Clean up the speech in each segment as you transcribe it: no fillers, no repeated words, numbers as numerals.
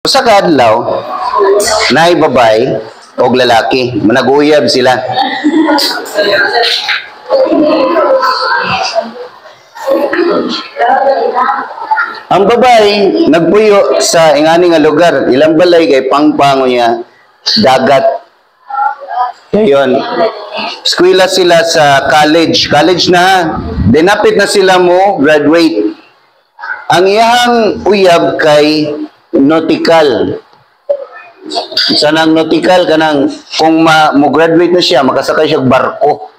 Usa ka adlaw, naay babae og lalaki, managuyab sila. Ang babae nagpuyo sa ingani nga lugar, ilang balay kay pangpango niya dagat. Ngayon, eskwela sila sa college. College na ha. Dinapit na sila mo graduate. Ang iyahang uyab kay nautical. Sa nang nautical kanang kung mo graduate na siya, makasakay siya og barko.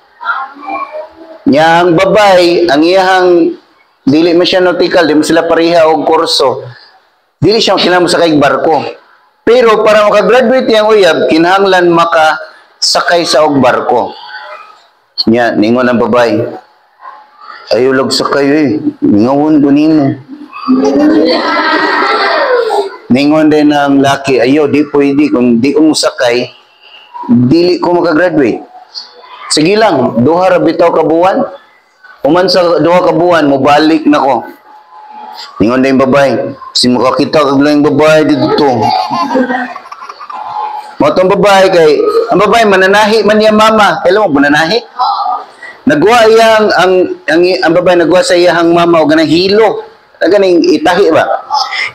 Nya ang babae, ang iyahang dili man siya nautical, di man sila pareha og kurso. Dili siya kinahanglan mosakay og barko. Pero para makagraduate iyang uyab, kinahanglan makasakay sa og barko. Nya ningon ang babae, "Ayaw lag sakay eh, mingawon ko nimo." Ningon din ang laki, "Ayaw, di pwede, kung di ko mosakay, dili ko makagraduate." "Sige lang, 2 ra bitaw ka buwan. Human sa 2 ka buwan, mobalik na ko." Ningon din babae, "Si makakita kag laing babae dito." Mao tong babae kay, ang babae mananahi man niya mama. Kailan mo mananahi? Nagwa iyang ang babae nagwa sa iyang mama og ganang hilo. Ganing itahi ba?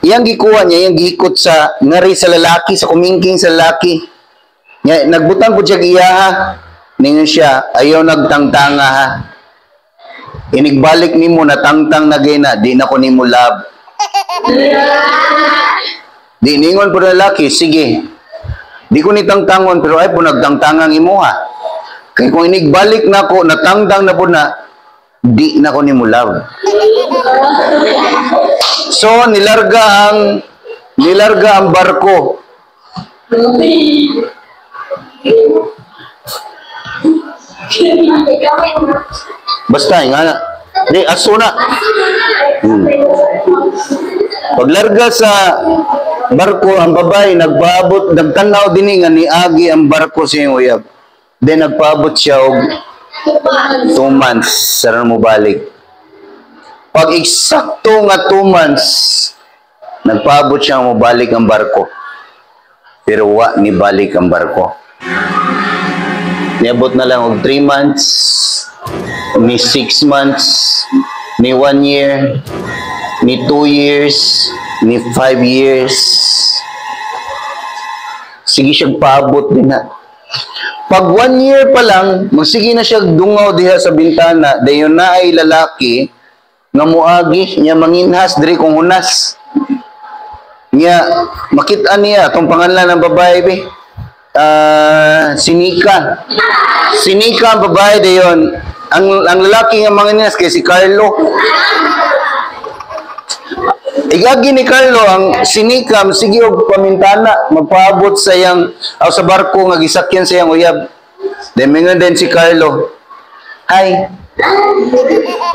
Iyang gikuha niya, iyang gihikot sa ngari sa lalaki, sa kumingking sa lalaki. Nya nagbutang pud siya iyaha. Ningon siya, "Ayaw nagtangtanga ha. Inigbalik nimo natangtang na gina, di na ko nimo love." Di ningon po lalaki, "Sige. Di ko ni tangtangon, pero ay po nagtangtangang imuha. Kay kung inigbalik na ko, natangtang na po na, di na ko nimo love." So nilarga ang barko. Basta nga na. Di aso na. Paglarga sa barko ang babae nagpaabot, nagtanaw dinhi nga niagi ang barko sa iyang uyab. Then nagpaabot siya og 2 months sa mo balik. Pag eksakto nga 2 months, nagpaabot siya mo balik ang barko. Pero wa ni balik ang barko. Niabot na lang og 3 months, ni 6 months, ni 1 year, ni 2 years, ni 5 years. Sige siya paabot din na. Pag 1 year pa lang, magsige na siya dungaw diha sa bintana, dayon na ay lalaki nga muagi niya manginhas diri kung hunas. Niya makita niya tong pangalan ng babae be. Sinika. Sinika ang babae dayon. Ang lalaki nga manginhas kay si Carlo. Igagi ni Carlo ang sinika sige og pamintana magpaabot sa iyang aw sa barko nga gisakyan sa iyang uyab. Then mingon din si Carlo, "Hi."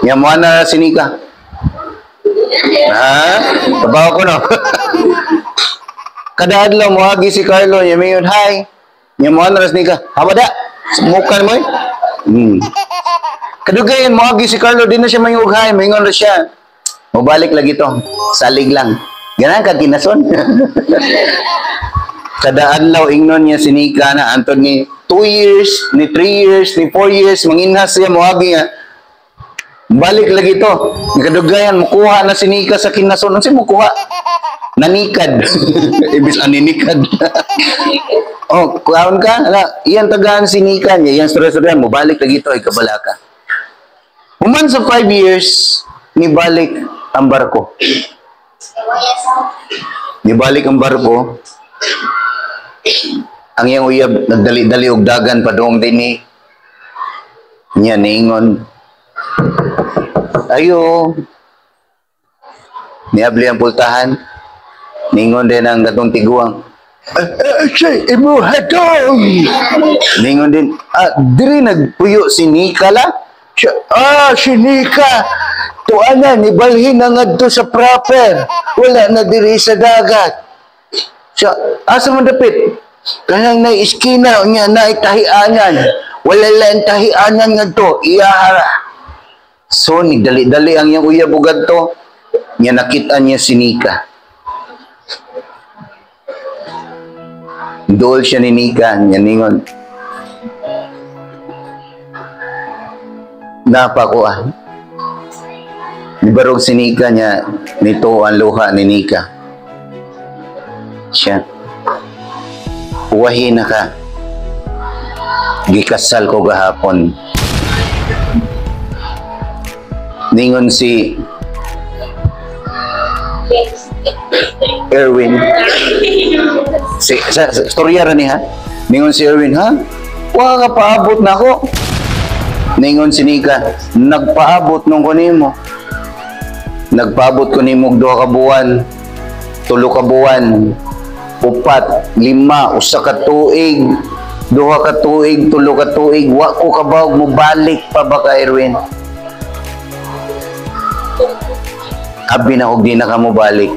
Nya mo na sinika. Ha? Kabaw ko no. Kada adlaw moagi si Carlo nya mingon, "Hi." Nya mo na sinika. "Habada. Sumukan mo eh." Kadugayan moagi si Carlo, di na siya mangog hi, mingon ra siya. Mobalik lagi to. Salig lang. Ganan ka kinason. Kada adlaw ingnon niya sinika na antod ni 2 years, ni 3 years, ni 4 years manginhas siya moagi nga. Balik lagi to. Kadugayan mukuha na sinika sa kinason. Unsa mukuha? Nanikad. Ibis aninikad. Oh, kuhaon ka? Ala, iyan tagaan sinika niya, iyan storya-storya mo balik lagi to ay kabalaka. Human sa 5 years nibalik ang barko. Nibalik ang barko. Ang iyang uyab nagdali-dali og dagan padung dinhi. Niya niingon, "Ayo." Niabli ang pultahan. Ningon din ang katong tiguang. "Siya, imo hatong." Ningon din, "Diri nagpuyo si Nika la?" Siya, "Si Nika. Tuan na, nibalhin na ngadto sa proper. Wala na diri sa dagat." Siya, "Asa man dapit?" "Kanang na iskina niya na tahianan. Wala lang tahianan ngadto, iyahara." So, ni dali-dali ang iyang uyab ug adto. Niya nakita niya si Nika. Dool siya ni Nika, niya ningon, "Napa ko ah." Nibarog si Nika niya, nito ang luha ni Nika. Siya, "Uwahi na ka. Gikasal ko gahapon." Ningon si Erwin, si, sa storya ra ni ha. Ningon si Erwin, "Ha? Wa ka paabot na ako." Ningon si Nika, "Nagpaabot nung ko nimo. Nagpaabot ko nimo og 2 ka buwan, 3 ka buwan, 4, 5, 1 ka tuig, 2 ka tuig, 3 ka tuig, wa ko kabawog mo balik pa ba ka, Erwin? Abi na og di na ka mo balik."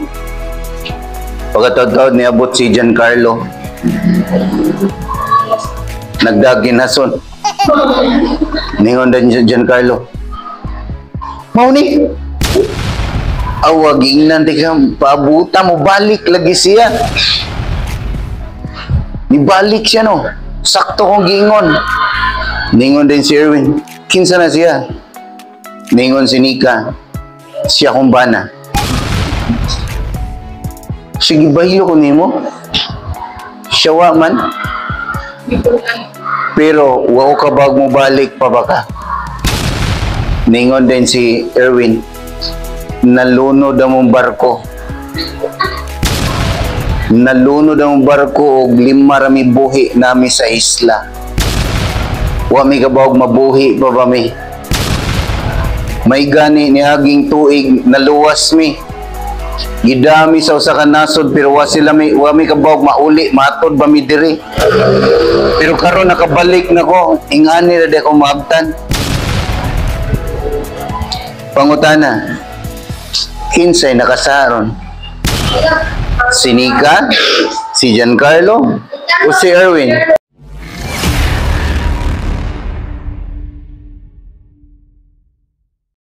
Pagkataod-taod niabot si Giancarlo. Nagdagin hason. Ningon din si Giancarlo, "Mao ni awag ingnan ti ka paabuta mo balik lagi siya. Nibalik siya no. Sakto kong giingon." Ningon din si Erwin, "Kinsa na siya?" Ningon si Nika, "Siya kong bana." "Sige, bahilo ko nimo. Siya wa man. Pero wa ko kabag mo balik pa baka." Ningon din si Erwin, "Nalunod ang mong barko. Nalunod ang mong barko og 5 rami buhi nami sa isla. Wa mi kabawog mabuhi pa ba mi. May gani ni aging tuig naluwas mi. Gidami sa usa ka nasod pero wa sila mi wa mi kabawog mauli, matod ba mi diri. Pero karon nakabalik na ko, ingani ra di ako maabtan." Pangutana, kinsay nakasaron? Si Nika? Si Giancarlo? O si Erwin?